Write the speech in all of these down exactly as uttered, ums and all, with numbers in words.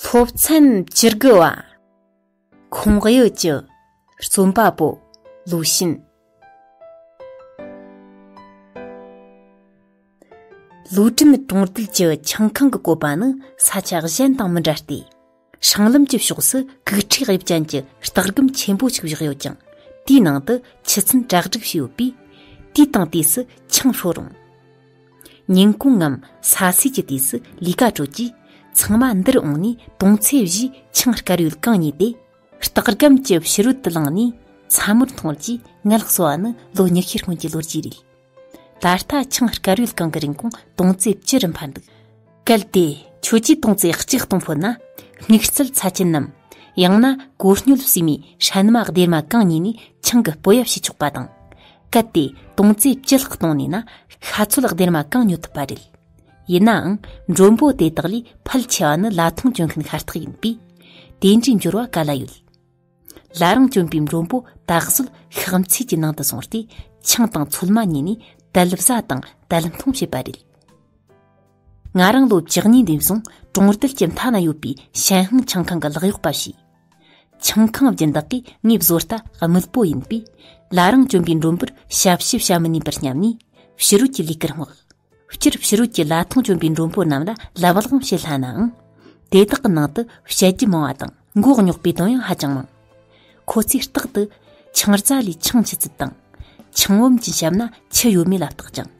ཐོབ་ཚན་བཅུ་དགུ་བ། ཁོང་གཡུལ་གྱི་རྩོམ་པ་པོ་ལུའུ་ཤིན། ལུའུ་ཀྲིན་གྲོང་རྡལ་གྱི་ཆང་ཁང་གི་བཀོད་པ་ནི་ས་ཆ་གཞན་དང་མི་འདྲ་སྟེ། སྲང་ལམ་གྱི་ཕྱོགས་སུ་ཀུག་ཁྲིའི་དབྱིབས་ཅན་གྱི་སྟག་སྒམ་ཆེན་པོ་ཞིག་བཞག་ཡོད་ཅིང་། དེའི་ནང་དུ་ཆུ་ཚན་གྲ་སྒྲིག་བྱས་ཡོད་པས། དུས་དང་དུས་སུ་ཆང་ཤོར་རུང་། ཉིན་གུང་ངམ་ས་སྲོས་ཀྱི་དུས་སུ་ལས་ཀ་གྲོལ་རྗེས། ཚང་མ་འདིར་འོངས་ནས་དོང་ཙེ་བཞིའི་ཆང་དཀར་ཡོལ་གང་ཉོས་ཏེ། སྟག་སྒམ་གྱི་ཕྱི་རོལ་དུ་ལངས་ནས་ཚ་མོར་འཐུང་རྗེས་ངལ་གསོ་བ་ནི་ལོ་ཉི་ཤུའི་སྔོན་གྱི་ལོ་རྒྱུས་རེད། ད་ལྟ་ཆང་དཀར་ཡོལ་གང་གི་རིན་གོང་དོང་ཙེ་བཅུ་རུ་འཕར་འདུག། གལ་ཏེ་ཁྱོད་ཀྱིས་དོང་ཙེ་གཅིག་གཏོང་ཕོད་ན། སྨྱུག་རྩལ་ཚྭ་ཅན་ནམ། ཡང་ན་གོ་སྙོད་བསྲེས་མའི་སྲན་མ་སྡེར་མ་གང་ཉོས་ནས་ཆང་གི་སྤོ་ཡ་བྱེད་ཆོག་པ་དང་། གལ་ཏེ་དོང་ཙེ་བཅུ་ལྷག་གཏོང་ནུས་ན་ཤ་ཚོད་སྡེར་མ་གང་ཉོ་ཐུབ་པ་རེད། ཡིན་ནའང་མགྲོན་པོ་དེ་དག་ལས་ཕལ་ཆེ་བ་ནི་ལ་ཐོང་གྱོན་མཁན་ཤ་སྟག་ཡིན་པས། དེ་འདྲའི་འབྱོར་བ་ག་ལ་ཡོད། ལ་རང་གྱོན་པའི་མགྲོན་པོ་ད་གཟོད་ཤག་མཚེས་ཀྱི་ནང་དུ་སོང་སྟེ་ཆང་དང་ཚོད་མ་ཉོས་ནས་དལ་བཟའ་དང་དལ་འཐུང་བྱེད་པ་རེད། ང་རང་ལོ་བཅུ་གཉིས་ནས་བཟུང་གྲོང་རྡལ་གྱི་མཐའ་ན་ཡོད་པའི་ཞན་ཧང་ཆང་ཁང་གི་ལག་གཡོག་པ་བྱས། ཆང་ཁང་བརྒྱུད་འདེགས་ཀྱིས་ངའི་བཟོ་ལྟ་དམུལ་པོ་ཡིན་པས། ལ་རང་གྱོན་པའི་མགྲོན་པོར་ཞབས་ཕྱི་བྱ་མི་ནུས་པར་སྙམ་ནས་ཕྱི་རོལ་གྱི་ལས་ཀར་བསྔགས། སྤྱིར་ཕྱི་རོལ་གྱི་ལ་ཐོང་གྱོན་པའི་མགྲོན་པོ་རྣམས་ལ་ལབ་གླེང་བྱེད་སླ་ནའང་། དེ་དག་གི་ནང་དུ་བཤད་རྒྱུ་མང་བ་དང་མགོ་རྙོག་པའི་དོན་ཡང་ཧ་ཅང་མང་། ཁོ་ཚོས་རྟག་ཏུ་ཆང་རྫ་ལས་ཆང་ཆུ་ཚད་དང་། ཆང་བུམ་གྱི་ཞབས་ན་ཆུ་ཡོད་མེད་ལ་བརྟག་ཅིང་།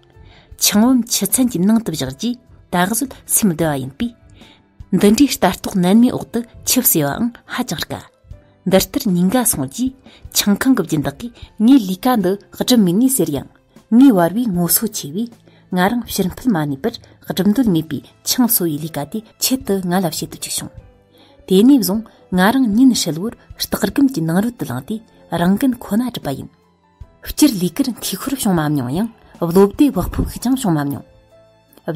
ཆང་བུམ་ཆུ་ཚན་གྱི་ནང་དུ་བཞག་རྗེས་ད་གཟོད་སེམས་བདེ་བ་ཡིན་པས། འདི་འདྲའི་ལྟ་རྟོག་ནན་མོའི་འོག་ཏུ་ཆུ་བསྲེ་བའང་ཧ་ཅང་དཀའ། འདི་ལྟར་ཉིན་འགའ་སོང་རྗེས་ཆང་ཁང་གི་སྦྱིན་བདག་གིས་ངས་ལས་ཀ་འདི་སྒྲུབ་མི་ནུས་ཟེར་ཡང་། ངའི་བར་བའི་ངོ་སོ་ཆེ་བས། ང་རང་ཕྱིར་འཕུད་མ་ནུས་པར་སྒྲུབ་འདོད་མེད་པའི་ཆང་བསྲོ་བའི་ལས་ཀ་དེ་ཆེད་དུ་ང་ལ་བྱེད་དུ་བཅུག་བྱུང་། དེ་ནས་བཟུང་ང་རང་ཉིན་ཧྲིལ་བོར་སྟག་སྒམ་གྱི་ནང་རོལ་དུ་ལངས་ཏེ་རང་འགན་ཁོ་ན་སྒྲུབ་པ་ཡིན། སྤྱིར་ལས་ཀར་འཐུས་ཤོར་བྱུང་མ་མྱོང་ཡང་བློ་བདེ་བག་ཕེབས་ཤིག་ཀྱང་བྱུང་མ་མྱོང་།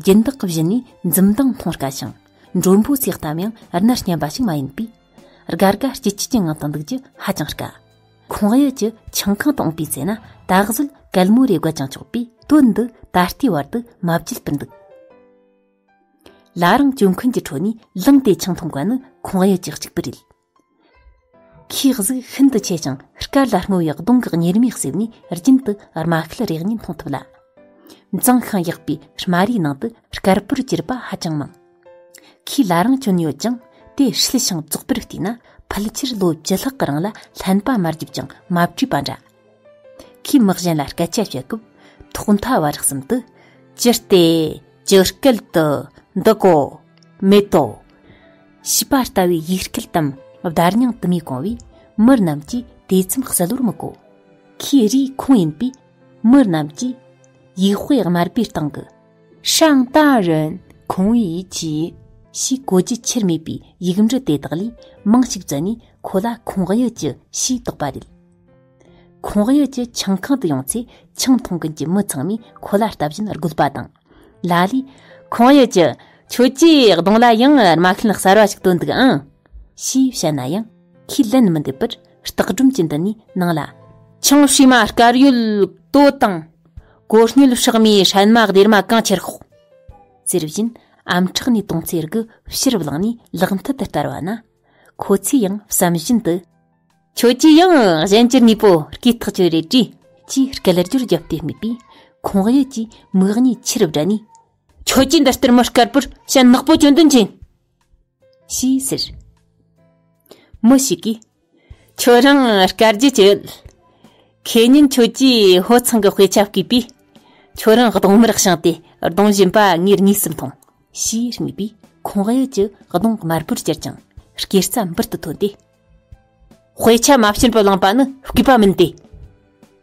སྦྱིན་བདག་གི་བཞིན་ནས་འཛུམ་མདངས་མཐོང་དཀའ་ཞིང་། མགྲོན་པོ་ཚོས་བལྟམས་ཡང་གནར་སྙམ་པ་ཞིག་མ་ཡིན་པས། དགའ་དགའ་སྐྱིད་སྐྱིད་ཀྱི་ངང་དུ་འདུག་རྒྱུ་ཧ་ཅང་དཀའ། ཁོང་གཡུལ་གྱི་ཆང་ཁང་དུ་འོངས་པའི་ཚེ་ན་ད་གཟོད་གད་མོ་རེ་བགད་ཀྱང་ཆོག་པས། དོན་འདི་ད་ལྟའི་བར་དུ་མ་བརྗེད་པར་འདུག། ལ་རང་གྱོན་མཁན་གྱི་ཁྲོད་ནས་ལངས་ཏེ་ཆང་འཐུང་མཁན་ནི་ཁོང་གཡུལ་གྱི་གཅིག་པུ་རེད། ཁོའི་གཟུགས་ཤིན་ཏུ་ཆེ་ཞིང་དཀར་ལ་སྔོ་བའི་གདོང་གི་གཉེར་མས་བསྲེགས་ནས་རྒྱུན་དུ་རྨ་ཁལ་རེ་གཉིས་འཐུང་ཐུབ་ལ། མཛངས་ཤིང་ཡག་པའི་དམར་རིའི་ནང་དུ་དཀར་པོར་གྱུར་པ་ཧ་ཅང་མང་། ཁོས་ལ་རང་གྱོན་ཡོད་ཀྱང་དེ་ཧྲིལ་ཞིང་བཙོག་པར་བལྟས་ན་ཕལ་ཆེར་ལོ་བཅུ་ལྷག་གི་རིང་ལ་ལྷན་པ་མ་བརྒྱབ་ཅིང་མ་བཀྲུས་པ་འདྲ། ཁོས་མི་གཞན་ལ་སྐད་ཆ་བཤད་སྐབས་ཐོག་མཐའ་བར་གསུམ་དུ། ཇི་སྟེ། ཇི་སྐད་དུ། འདི་གོ། མེད་དོ། བྱིས་པ་ལྟ་བུའི་ཡིག་སྐད་དམ་བརྡ་རྙིང་དུ་མས་གོང་བས་མི་རྣམས་ཀྱིས་དེ་ཙམ་གསལ་བོར་མི་གོ། ཁོའི་རུས་ཁུང་ཡིན་པས་མི་རྣམས་ཀྱིས་ཡིག་དཔེ་དམར་པོའི་སྟེང་གི་上大人孔乙己 ཞེས་གོ་རྒྱུ་ཆེར་མེད་པའི་ཡིག་འབྲུ་དེ་དག་ལས་མིང་ཞིག་བཙལ་ནས་ཁོ་ལ་ཁོང་གཡུལ་གྱི་ཞེས་བཏགས་པ་རེད། ཁོང་གཡུལ་གྱི་ཆང་ཁང་དུ་ཡོང་ཚེ་ཆང་འཐུང་མཁན་གྱི་མི་ཚང་མས་ཁོ་ལ་ལྟ་བཞིན་རྒོལ་པ་དང་། ལ་ལས། ཁོང་གཡུལ་གྱི། ཁྱོད་ཀྱིས་གདོང་ལ་ཡང་རྨ་ཁན་གསར་བ་ཞིག་བཏོན་འདུག་ཨང་། ཞེས་བཤད་ན་ཡང་ཁོས་ལན་མི་འདེབས་པར་སྟག་སྒྲོམ་གྱི་མདུན་ནས་ནང་ལ། ཆང་བསྲེས་མ་དཀར་ཡོལ་དོ་དང་། གོ་སྙོད་ཕྱགས་མའི་སྲན་མ་སྡེར་མ་གང་ཁྱེར་ཤོག། ཟེར་བཞིན་ཨམ་ཕྲག་ནས་དོང་ཙེ་དགུ་ཕྱིར་བླངས་ནས་ལག་མཐིལ་དུ་བསྟར་བ་ན། ཁོ་ཚོས་ཡང་བསམ་བཞིན་དུ། ཁྱོད་ཀྱིས་ཡང་གཞན་གྱི་ནུས་པོ་རྐུས་ཐག་ཆོད་རེད་དྲིས། ཅེས་སྐད་སྒྱུར་བརྒྱབ་སྟེ་སྨྲས་པས་ཁོང་གཡུལ་གྱིས་མིག་གཉིས་ཆེར་བགྲད་ནས། ཁྱོད་ཀྱིས་འདི་ལྟར་མི་དཀར་པོར་ཞྭ་ནག་པོ་གྱོན་དོན་ཅི་ཡིན། ཞེས་ཟེར། མི་ཞིག་གིས། ཁྱོད་རང་དཀར་རྒྱུ་ཅི་ཡོད། ཁེ་ཉིན་ཁྱོད་ཀྱིས་ཕོ་ཚང་གི་དཔེ་ཆ་བརྐུས་པས། ཁྱོད་རང་གདོང་དམར་བྱུང་སྟེ་གདོང་བཞིན་པ་ངས་དངོས་སུ་མཐོང་། ཞེས་སྨྲས་པས་ཁོང་གཡུལ་གྱི་གདོང་དམར་པོར་གྱུར་ཅིང་སྐེ་རྩ་འབུར་དུ་ཐོན་ཏེ། དཔེ་ཆ་མ་བྱིན་པར་བླངས་པ་ནི་བརྐུས་པ་མིན་ཏེ།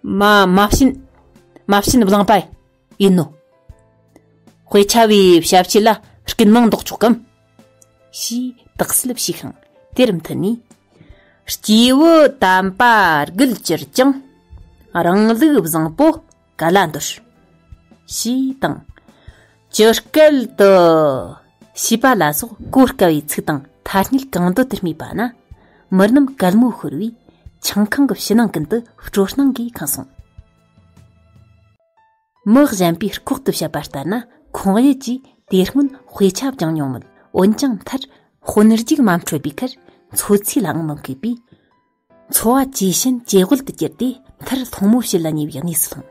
མ་མ་བྱིན། མ་བྱིན་བླངས་པ་ཡིན་ནོ། དཔེ་ཆ་བའི་ཞབས་ཕྱི་ལ་སྐུན་མང་འདོགས་ཆོག་གམ། ཞེས་དག་སེལ་བྱས་ཤིང་དེར་མཐུད་ནས། སྐྱེས་བུ་དམ་པ་རྒུད་གྱུར་ཀྱང་། རང་ལུགས་བཟང་པོ་ག་ལ་འདོར། ཞེས་དང་། ཇི་སྐད་དུ། ཞེས་པ་ལ་སོགས་གོ་དཀའ་བའི་ཚིག་དང་ཐ་སྙད་གང་འདོད་དུ་སྨྲས་པ་ན། མི་རྣམས་གད་མོ་ཤོར་བས་ཆང་ཁང་གི་ཕྱི་ནང་ཀུན་ཏུ་སྤྲོ་སྣང་གིས་ཁེངས་སོང་། མི་གཞན་པའི་ལྐོག་ཏུ་བཤད་པ་ལྟར་ན་ཁོང་གཡུལ་གྱིས་དེ་སྔོན་དཔེ་ཆ་སྦྱངས་མྱོང་མོད། འོན་ཀྱང་མཐར་ དཔོན་རྒྱུགས་མ་འཕྲོད་པའི་ཁར་འཚོ་ཚིས་ལའང་མི་མཁས་པས། འཚོ་བ་ཇེ་ཞན་ཇེ་དབུལ་དུ་གྱུར་ཏེ། མཐར་སློང་མོ་བྱེད་ལ་ཉེ་བའི་གནས་སུ་ལྷུང་།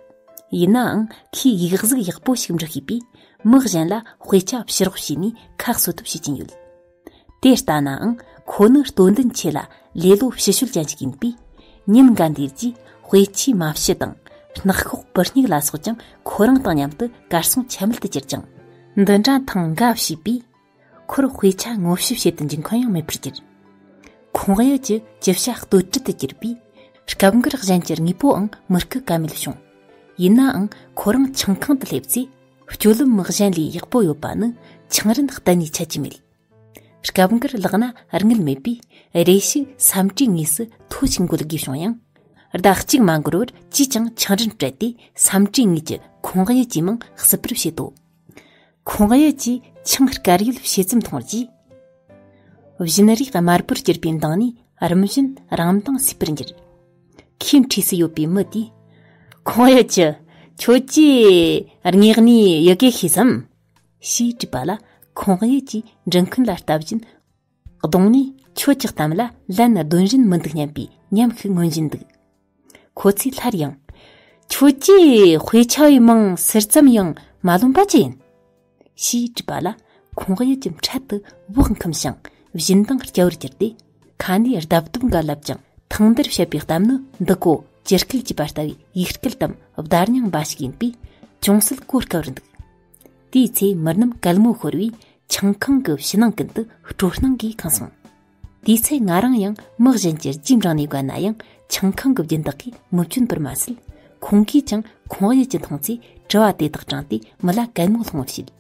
ཡིན་ནའང་ཁོས་ཡིག་གཟུགས་ཡག་པོ་ཞིག་འབྲི་ཤེས་པས། མི་གཞན་ལ་དཔེ་ཆ་ཕྱིར་རོགས་བྱས་ནས་ཁ་གསོ་ཐབས་བྱེད་ཀྱིན་ཡོད། དེ་ལྟ་ནའང་ཁོ་ནི་སྟོབས་ལྡན་ཆེ་ལ་ལེ་ལོ་ཕྱི་བཤོལ་ཅན་ཞིག་ཡིན་པས། ཉིན་འགའ་འདིར་གྱིས་དཔེ་ཆའི་མ་ཕྱི་དང་སྣག་ཤོག་པུར་སྙིགས་ལ་སོགས་ཀྱང་ཁོ་རང་དང་མཉམ་དུ་གར་སོང་ཆ་མེད་དུ་གྱུར་ཅིང་། འདི་འདྲ་ཐེངས་འགའ་བྱས་པས། ཁོར་དཔེ་ཆ་ངོ་ཤེས་བྱེད་དུ་འཇུག་མཁན་ཡང་མེད་པར་གྱུར། ཁོང་གཡུལ་གྱི་ཅི་བྱ་གཏོལ་དྲི་དུ་གྱུར་པས། སྐབས་འགར་གཞན་གྱི་དངོས་པོའང་མི་རྐུ་ཀ་མེད་བྱུང་། ཡིན་ནའང་ཁོ་རང་ཆང་ཁང་དུ་སླེབས་ཚེ། སྤྱོད་ལམ་མི་གཞན་ལས་ཡག་པོ་ཡོད་པ་ནི་ཆང་རིན་གཏན་ནས་ཆད་ཀྱི་མེད། སྐབས་འགར་ལག་ན་དངུལ་མེད་པས། རེ་ཞིག་ས་འབྲས་དངོས་སུ་ཐོ་ཞིག་འགོད་དགོས་བྱུང་ཡང་། ཟླ་གཅིག་མ་འགོར་བར་ཅིས་ཀྱང་ཆང་རིན་སྤྲད་དེ། ས་འབྲས་དངོས་ཀྱི་ཁོང་གཡུལ་གྱི་མིང་བསུབ་པར་བྱེད་དོ། ཁོང་གཡུལ་གྱིས་ཆང་དཀར་ཡོལ་བྱེད་ཙམ་མཐོང་རྗེས། བཞིན་རས་དམར་པོར་གྱུར་པའི་མདངས་ནས་རིམ་བཞིན་རང་མདངས་སུས་པར་འགྱུར། ཁོའི་འཁྲིས་སུ་ཡོད་པའི་མི་དེས། ཁོང་གཡུལ་གྱིས་ཁྱོད་ཀྱིས་དངོས་གནས་ཡི་གེ་ཤེས་སམ། ཞེས་དྲིས་པ་ལ། ཁོང་གཡུལ་གྱིས་འབྲི་མཁན་ལ་ལྟ་བཞིན། གདོང་ནས་ཁྱོད་ཀྱི་གཏམ་ལ་ལན་གདོན་རིན་མི་འདུག་སྙམ་པའི་ཉམས་ཤིག་མངོན་བཞིན་འདུག་ཁོ་ཚོས་སླར་ཡང་། ཁྱོད་ཀྱིས་དཔེ་ཆ་བའི་མིང་ཟུར་ཙམ་ཡང་མ་ལོན་པ་ཅི་ཡིན། ཞེས་དྲིས་པ་ལ། ཁོང་གཡུལ་གྱིས་འཕྲལ་དུ་བག་འཁུམས་ཤིང་བཞིན་མདངས་སྐྱ་བོར་གྱུར་ཏེ། ཁ་ནས་རྡབ་རྡུབ་འགའ་ལབ་ཀྱང་། ཐེངས་འདིར་བཤད་པའི་གཏམ་ནི་འདི་ཀོ་ཇི་སྐད་ཅེས་པ་ལྟ་བུའི་ཡིག་སྐད་དམ་བརྡ་རྙིང་འབའ་ཞིག་ཡིན་པས། ཅུང་ཟད་གོ་དཀའ་བར་འདུག་དེའི་ཚེ་མི་རྣམས་གད་མོ་ཤོར་བས། ཆང་ཁང་གི་ཕྱི་ནང་ཀུན་ཏུ་སྤྲོ་སྣང་གིས་ཁེངས་སོང་། དེའི་ཚེ་ང་རང་ཡང་མི་གཞན་གྱི་རྗེས་འབྲངས་ནས་བཀལ་ན་ཡང་། ཆང་ཁང་གི་སྦྱིན་བདག་གིས་མི་བསྐྱོན་པར་མ་ཟད། ཁོང་གིས་ཀྱང་ཁོང་གཡུལ་གྱི་མཐོང་ཚེ་དྲི་བ་དེ་དག་དྲངས་ཏེ་མི་ལ་གད་མོ་སློང་བར་བྱེད།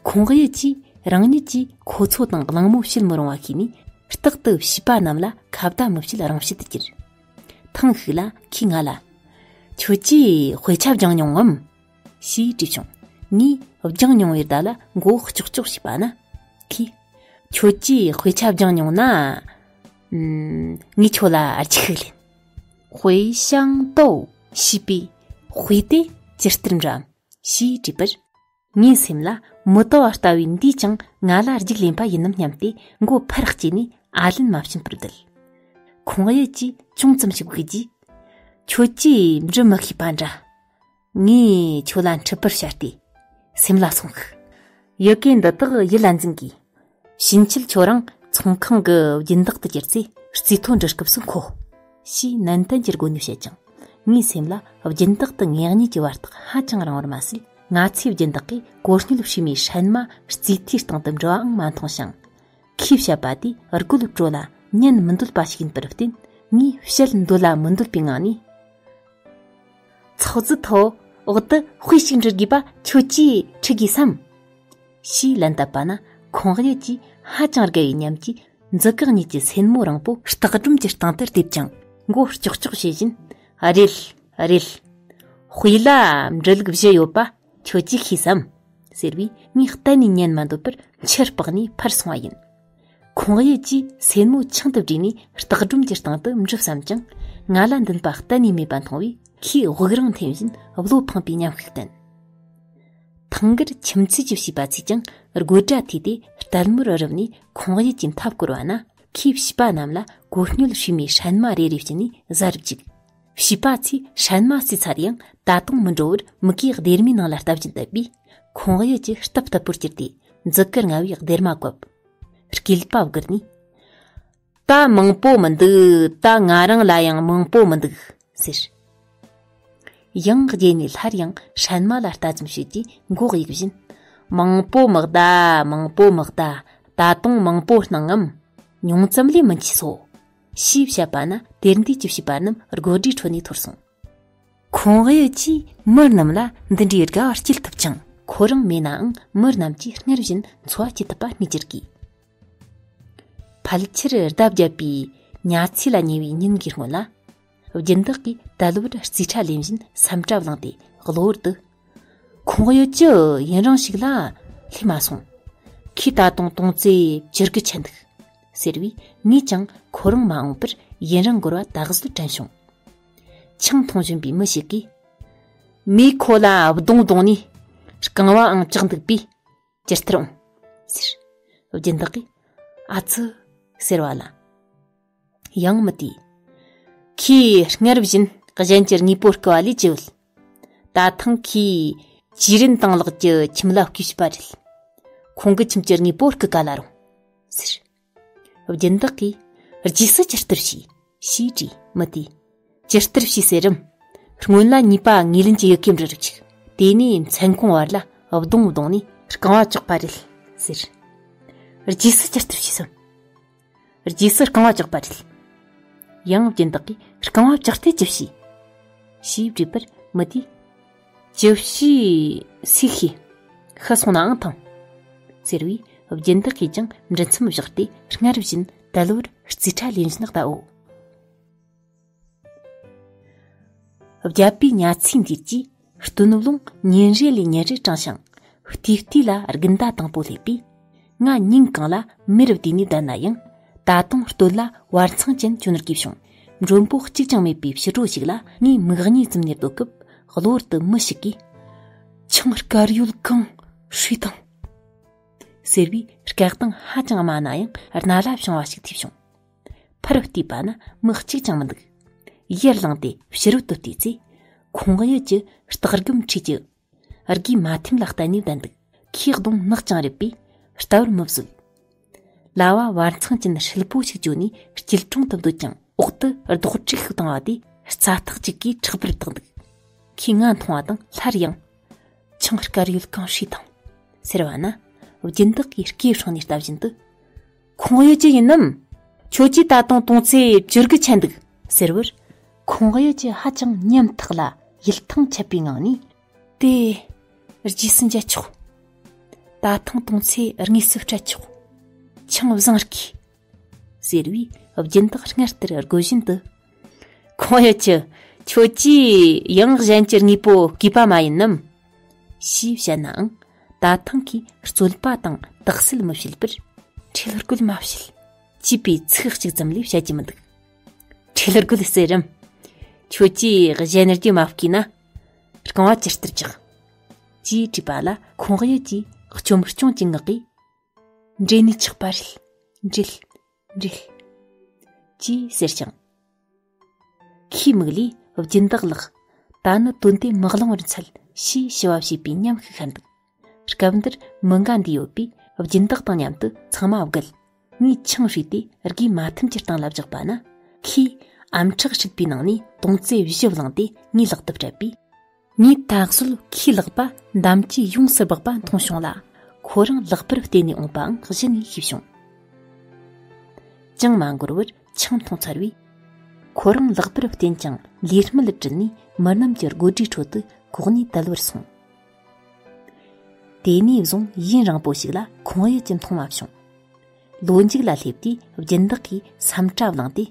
ཁོང་གཡུལ་གྱིས་རང་ཉིད་ཀྱིས་ཁོ་ཚོ་དང་གླེང་མོ་བྱེད་མི་རུང་བ་ཤེས་ནས། རྟག་ཏུ་བྱིས་པ་རྣམས་ལ་ཁ་བརྡ་མི་བྱེད་རང་བྱེད་དུ་གྱུར། ཐེངས་ཤིག་ལ་ཁོས་ང་ལ། ཁྱོད་ཀྱིས་དཔེ་ཆ་སྦྱངས་མྱོང་ངམ། ཞེས་དྲིས་བྱུང་། ངས་སྦྱངས་མྱོང་བའི་བརྡ་ལ་མགོ་ལྕོག་ལྕོག་བྱས་པ་ན། ཁོས། ཁྱོད་ཀྱིས་དཔེ་ཆ་སྦྱངས་མྱོང་ན། ཨུམ། ངས་ཁྱོད་ལ་རྒྱུགས་ཤིག་ལེན། དཔེ་ཤང་ཏོ་ཞེས་པའི་དཔེ་དེ་ཇི་ལྟར་འདྲ། ཞེས་དྲིས་པར། ངའི་སེམས་ལ་མི་ཏོ་བ་ལྟ་བུའི་འདིས་ཀྱང་ང་ལ་རྒྱུགས་ལེན་པ་ཡིན་ནམ་སྙམ་སྟེ་མགོ་ཕར་བཀྱེས་ནས་ཨ་ལན་མ་བྱིན་པར་བསྡད། ཁོང་གཡུལ་གྱིས་ཅུང་ཙམ་ཞིག་བསྒུགས་རྗེས། ཁྱོད་ཀྱིས་འབྲི་མི་ཤེས་པ་འདྲ། ངས་ཁྱོད་ལ་འཁྲིད་པར་བྱ་སྟེ། སེམས་ལ་སོང་ཤིག་ཡི་གེ་འདི་དག་ཡིད་ལ་འཛིན་དགོས། ཕྱིན་ཆད་ཁྱོད་རང་ཚོང་ཁང་གི་སྦྱིན་བདག་ཏུ་གྱུར་ཚེ་རྩིས་ཐོ་འབྲི་སྐབས་སུ་མཁོ། ཞེས་ནན་ཏན་གྱིས་རྒོལ་ནས་བཤད་ཅིང་། ངའི་སེམས་ལ་སྦྱིན་བདག་དང་ངེད་གཉིས་ཀྱི་བར་ཐག་ཧ་ཅང་རིང་བར་མ་ཟད། ང་ཚོའི་སྦྱིན་བདག་གིས་གོ་སྙོད་བྱས་མའི་སྲན་མ་རྩིས་ཐོའི་སྟེང་དུ་འབྲི་བའང་མ་མཐོང་ཞིང་། ཁོས་བཤད་པ་དེ་རྒོད་སྤྲོ་ལ་ཉན་མི་འདོད་པ་ཞིག་ཡིན་པར་བརྟེན། ངས་བཤད་འདོད་ལ་མི་འདོད་པའི་ངང་ནས། ཚོགས་རྫི་ཐོ་འོག་ཏུ་དཔེ་ཞིག་འབྲི་དགོས་པ་ཁྱོད་ཀྱིས་ཁྲིད་དགོས་སམ། ཞེས་ལན་བཏབ་པ་ན། ཁོང་གཡུལ་གྱིས་ཧ་ཅང་དགའ་བའི་ཉམས་ཀྱིས་མཛུབ་གུ་གཉིས་ཀྱི་སེན་མོ་རིང་པོ་སྟག་སྒྲོམ་གྱི་སྟེང་དུ་རྡེབ་ཅིང་མགོ་ལྕོག་ལྕོག་བྱེད་བཞིན། རེད། རེད། དཔེ་ལ་འབྲི་ལུགས་བཞི་ཡོད་པ་ཁྱོད་ཀྱིས་ཤེས་སམ། ཟེར་བས་ངས་གཏན་ནས་ཉན་མ་འདོད་པར་ཕྱིར་སྤགས་ནས་ཕར་སོང་བ་ཡིན། ཁོང་གཡུལ་གྱིས་སེན་མོ་ཆུང་དུ་བསྒྲིགས་ནས་སྟག་སྒྲོམ་གྱི་སྟེང་དུ་འབྲི་བསམ་ཀྱང་། ང་ལ་འདུན་པ་གཏན་ནས་མེད་པ་མཐོང་བས་ཁོས་དབུགས་རིང་འཐེན་བཞིན་བློ་ཕངས་པའི་ཉམས་ཤིག་བསྟན། ཐང་གར་ཁྱིམ་མཚེས་ཀྱི་བྱིས་པ་ཚོས་ཀྱང་དགོད་སྒྲ་ཐོས་ཏེ་ལྟད་མོར་རུབ་ནས་ཁོང་གཡུལ་གྱི་མཐའ་བསྐོར་བ་ན། ཁོས་བྱིས་པ་རྣམས་ལ་གོ་སྙོད་བྱས་མའི་སྲན་མ་རེ་རེ་བྱིན་ནས་བཟའ་རུ་བཅུག་བྱིས་པ་ཚོས་སྲན་མ་ཟོས་ཚར་ཡང་ད་དུང་མི་འགྲོ་བར་མིག་གིས་སྡེར་མའི་ནང་ལ་ལྟ་བཞིན་བསྡད་པས། ཁོང་གཡུལ་གྱིས་སྟབས་སྟབས་པོར་གྱུར་ཏེ་མཛུབ་གུ་ལྔ་བས་སྡེར་མ་བཀབ། སྐེད་པ་བསྒུར་ནས། ད་མང་པོ་མི་འདུག་ད་ང་རང་ལ་ཡང་མང་པོ་མི་འདུག་ཟེར། ཡང་རྗེས་ནས་སླར་ཡང་སྲན་མ་ལ་ལྟ་ཙམ་བྱེད་ཀྱིས་མགོ་གཡུག་བཞིན། མང་པོ་མི་གདའ། མང་པོ་མི་གདའ། ད་དུང་མང་པོ་སྣང་ངམ། ཉུང་ཙམ་ལས་མི་འཆི་སོ། ཞེས་བཤད་པ་ན། དེར་འདུས་ཀྱི་བྱིས་པ་རྣམས་དགོད་སྒྲའི་ཁྲོད་ནས་འཐོར་སོང་། ཁོང་གཡུལ་གྱིས་མི་རྣམས་ལ་འདི་འདྲའི་དགའ་བ་སྐྱེལ་ཐུབ་ཅིང་། ཁོ་རང་མེད་ནའང་མི་རྣམས་ཀྱིས་སྔར་བཞིན་འཚོ་བ་སྐྱེལ་ཐུབ་པ་སྨོས་ཅི་དགོས། ཕལ་ཆེར་ཟླ་བརྒྱད་པའི་ཉ་ཚེས་ལ་ཉེ་བའི་ཉིན་འགའི་སྔོན་ལ། སྦྱིན་བདག་གིས་དལ་བུར་རྩིས་ཁྲ་ལེན་བཞིན་སེམས་ཁྲལ་བསླངས་ཏེ་གློ་བུར་དུ། ཁོང་གཡུལ་གྱིས་ཡུན་རིང་ཞིག་ལ་སླེབས་མ་སོང་། ཁོས་ད་དུང་དོང་ཙེ་བཅུ་དགུ་ཆད་འདུག་ཟེར་བས། ངས་ཀྱང་ཁོ་རང་མ་འོངས་པར་ཡུན་རིང་འགོར་བ་ད་གཟོད་དྲན་བྱུང་། ཆང་འཐུང་བཞིན་པའི་མི་ཞིག་གིས། མོས་ཁོ་ལ་བརྡུངས་བརྡུངས་ནས་རྐང་བའང་བཅག་འདུག་པས་ཇི་ལྟར་འོང་། ཟེར། སྦྱིན་བདག་གིས། ཨ་ཙི། ཟེར་བ་ལ། ཡང་མི་དེས། ཁོས་སྔར་བཞིན་གཞན་གྱི་དངོས་པོ་རྐུ་བ་ལས་ཅི་ཡོད། ད་ཐེངས་ཁོས་ཇུས་རིན་དང་ལགས་ཀྱི་ཁྱིམ་ལ་རྐུས་པ་རེད། ཁོང་གི་ཁྱིམ་གྱི་དངོས་པོ་རྐུ་ག་ལ་རུང་། ཟེར། སྦྱིན་བདག་གིས། རྗེས་སུ་ཇི་ལྟར་བྱས། ཞེས་དྲིས། མི་དེས། ཇི་ལྟར་བྱས་ཟེར་རམ། སྔོན་ལ་གཉིས་པ་ངོས་ལེན་གྱི་ཡོད་ཀྱི་འབྲི་རུ་ཆིག་དེ་ནས་མཚན་གུང་བར་ལ་བརྡུང་བརྡུངས་ནས་རྐང་བ་བཅག་པ་རེད། ཟེར། རྗེས་སུ་ཇི་ལྟར་བྱས་སམ། རྗེས་སུ་རྐང་བ་བཅག་པ་རེད། ཡང་སྦྱིན་བདག་གིས་རྐང་བ་བཅག་སྟེ་ཅི་བྱས། ཞེས་དྲིས་པར་མི་དེས། ཅི་བྱས་སུས་ཤེས། ཤི་སོང་ནའང་ཐང་། ཟེར་བས་སྦྱིན་བདག་གིས་ཀྱང་འབྲི་མཚམས་བཞག་སྟེ་སྔར་བཞིན་དལ་བུར་རྩིས་ཁྲ་ལེན་བཞིན་བལྟའོ། བརྒྱད་པའི་ཉ་ཚིག་འདིར་གྱིས་སྟོན་རླུང་ཉིན་རེ་ལས་ཉིན་རེ་གྲང་ཞིང་། ལྟེ་ལྟེ་ལ་དགུན་ཟླ་དང་པོ་སླེབས་པས། ང་ཉིན་གང་ལ་མེར་བསྡུས་ནས་བསྡད་ན་ཡང་། ད་དུང་སྟོད་ལ་བར་མཚང་ཅན་གྱོན་དགོས་བྱུང་། མགྲོན་པོ་གཅིག་ཀྱང་མེད་པའི་ཕྱི་དྲོ་ཞིག་ལ། ངས་མིག་གཉིས་བཙུམ་ནས་སྡོད་སྐབས། གློ་བུར་དུ་མི་ཞིག་གིས། ཆང་དཀར་ཡོལ་གང་ཧྲུས་དང་། ཟེར་བའི་སྐད་གདངས་ཧ་ཅང་དམའ་ན་ཡང་རྣ་ལ་བྱུང་བ་ཞིག་ཐོས་བྱུང་། ཕར་བལྟས་པ་ན་མི་གཅིག་ཀྱང་མི་འདུག་ཡར་ལངས་ཏེ་ཕྱི་རོལ་དུ་བལྟས་ཚེ། ཁོང་གཡུལ་གྱི་སྟག་སྒམ་འཁྲིས་ཀྱི་སྒོའི་མ་ཐེམ་ལ་བསྟན་ནས་བསྡད་འདུག་ཁོའི་གདོང་ནག་ཅིང་རིད་པས་ལྟ་བར་མི་བཟོད། ལྭ་བ་བར་མཚང་ཅན་ཧྲིལ་པོ་ཞིག་གྱོན་ནས་དཀྱིལ་ཀྲུང་དུ་སྡོད་ཀྱང་། འོག་ཏུ་རྡོག་ཁྲེགས་ཤིག་བཏང་བ་དེ་རྩྭ་ཐག་ཅིག་གིས་ཕྲག་པར་བཏགས་འདུག་ཁོས་ང་མཐོང་བ་དང་སླར་ཡང་། ཆང་དཀར་ཡོལ་གང་ཧྲུས་དང་། ཟེར་བ་ན། སྦྱིན་བདག་གིས་སྐེ་བསྲིངས་ནས་ལྟ་བཞིན་དུ། ཁོང་གཡུལ་གྱི་ཡིན་ནམ། ཁྱོད་ཀྱིས་ད་དུང་དོང་ཙེ་བཅུ་དགུ་ཆད་འདུག་ཟེར་བར། ཁོང་གཡུལ་གྱིས་ཧ་ཅང་ཉམ་ཐག་ལ་ཡིད་ཐང་ཆད་པའི་ངང་ནས། དེ། རྗེས་སུ་མཇལ་ཆོག་ད་ཐེངས་དོང་ཙེ་དངོས་སུ་སྤྲད་ཆོག་ཆང་བཟང་རེད། ཟེར་བས་སྦྱིན་བདག་སྔར་ལྟར་དགོད་བཞིན་དུ། ཁོང་གཡུལ་གྱིས། ཁྱོད་ཀྱིས་ཡང་གཞན་གྱི་དངོས་པོ་བརྐུས་པ་མ་ཡིན་ནམ། ཞེས་བཤད་ནའང་། ད་ཐེངས་ཁོས་རྩོད་པ་དང་དག་སེལ་མི་བྱེད་པར། ཁྲེལ་རྒོལ་མ་བྱེད། ཅེས་པའི་ཚིག་གཅིག་ཙམ་ལས་བཤད་ཀྱི་མི་འདུག་ཁྲེལ་རྒོལ་ཟེར་རམ། ཁྱོད་ཀྱིས་གཞན་རྒྱུ་མ་བརྐུས་ན། རྐང་བ་ཇི་ལྟར་བཅག་ཅེས་དྲིས་པ་ལ་ཁོང་གཡུལ་གྱིས་སྐྱོམ་སྐྱོང་གྱི་ངག་གིས། འདྲེ་ནས་ཆགས་པ་རེད། འདྲེ། འདྲེ། ཅེས་ཟེར་ཞིང་། ཁོའི་མིག་ལས་སྦྱིན་བདག་ལགས། ད་ནི་དོན་དེ་མི་གླེང་བར་འཚལ། ཞེས་ཞུ་བ་བྱས་པའི་ཉམས་ཤིག་ཤར་འདུག་སྐབས་འདིར་མི་འགའ་འདུས་ཡོད་པས་སྦྱིན་བདག་དང་མཉམ་དུ་ཚང་མ་བརྒལ། ངས་ཆང་བྱས་ཏེ་སྒོའི་མ་ཐེམ་གྱི་སྟེང་ལ་བཞག་པ་ན། ཁོས་ཨམ་ཕྲག་ཧྲིག་པའི་ནང་ནས་དོང་ཙེ་བཞི་བླངས་ཏེ་ངའི་ལག་ཏུ་སྤྲད་པས། ངས་ད་གཟོད་ཁོའི་ལག་པ་འདམ་གྱིས་ཡོངས་སུ་སྦགས་པ་མཐོང་བྱུང་ལ། ཁོ་རང་ལག་པར་བརྟེན་ནས་འོངས་པའང་གཞི་ནས་ཤེས་བྱུང་། ཅང་མ་འགོར་བར་ཆང་འཐུང་ཚར་བས། ཁོ་རང་ལག་པར་བརྟེན་ཀྱང་ལུས་སྨད་བྲུལ་ནས་མི་རྣམས་ཀྱི་དགོད་སྒྲའི་ཁྲོད་དུ་གོག་ནས་དལ་བར་སོང་། དེ་ནས་བཟུང་ཡུན་རིང་པོ་ཞིག་ལ་ཁོང་གཡུལ་གྱི་མཐོང་མ་བྱུང་། ལོ་མཇུག་ལ་སླེབས་དུས་སྦྱིན་བདག་གིས་སམ་ཁྲ་བླངས་ཏེ།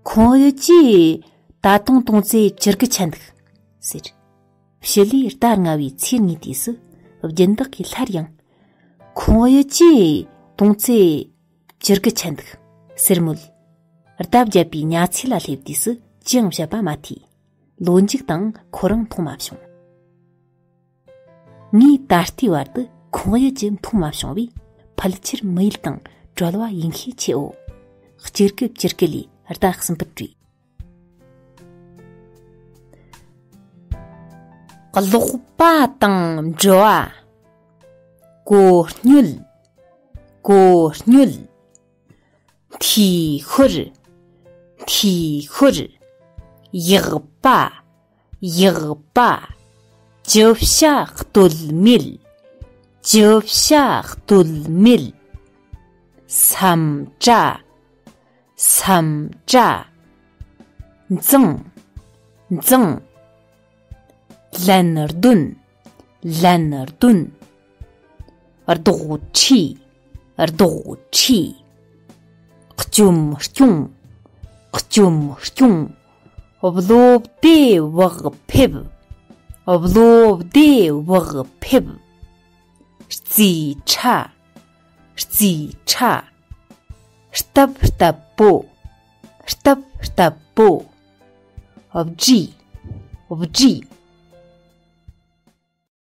ཁོང་གཡུལ་གྱིས་ད་དུང་དོང་ཙེ་བཅུ་དགུ་ཆད་འདུག་ཟེར། ཕྱི་ལོའི་ཟླ་ལྔ་བའི་ཚེས་གཉིས་དུས་སུ་སྦྱིན་བདག་གིས་སླར་ཡང་། ཁོང་གཡུལ་གྱིས་དོང་ཙེ་བཅུ་དགུ་ཆད་འདུག་ཟེར་མོད། ཟླ་བརྒྱད་པའི་ཉ་ཚེས་ལ་སླེབས་དུས་སུ་ཅི་ཡང་བཤད་པ་མ་ཐོས། ལོ་མཇུག་དང་ཁོ་རང་མཐོང་མ་བྱུང་། ངས་ད་ལྟའི་བར་དུ་ཁོང་གཡུལ་གྱི་མཐོང་མ་བྱུང་བས། ཕལ་ཆེར་མི་ཡུལ་དང་བྲལ་བ་ཡིན་ཤས་ཆེའོ། སྤྱིར་གི་སྤྱིར་གི་ལས་ཟླ་གསུམ་པར་བྲིས། ཀློག་པ་དང་འབྲི་བ། གོ་སྙོད། གོ་སྙོད། འཐུས་ཤོར། འཐུས་ཤོར། ཡག་པ། ཡག་པ། ཅི་བྱ་གཏོལ་མེད། ཅི་བྱ་གཏོལ་མེད། སམ་ཁྲ། སམ་ཁྲ། མཛངས། མཛངས། ལན་ལྡོན། ལན་ལྡོན། རྡོག་ཁྲེས། རྡོག་ཁྲེས། སྐྱོམ་སྐྱོང་། སྐྱོམ་སྐྱོང་། བློ་བདེ་བག་ཕེབས། བློ་བདེ་བག་ཕེབས། རྩིས་ཁྲ། རྩིས་ཁྲ། རྟབ་རྟབ་པོ། རྟབ་རྟབ་པོ། བྲིས། བྲིས།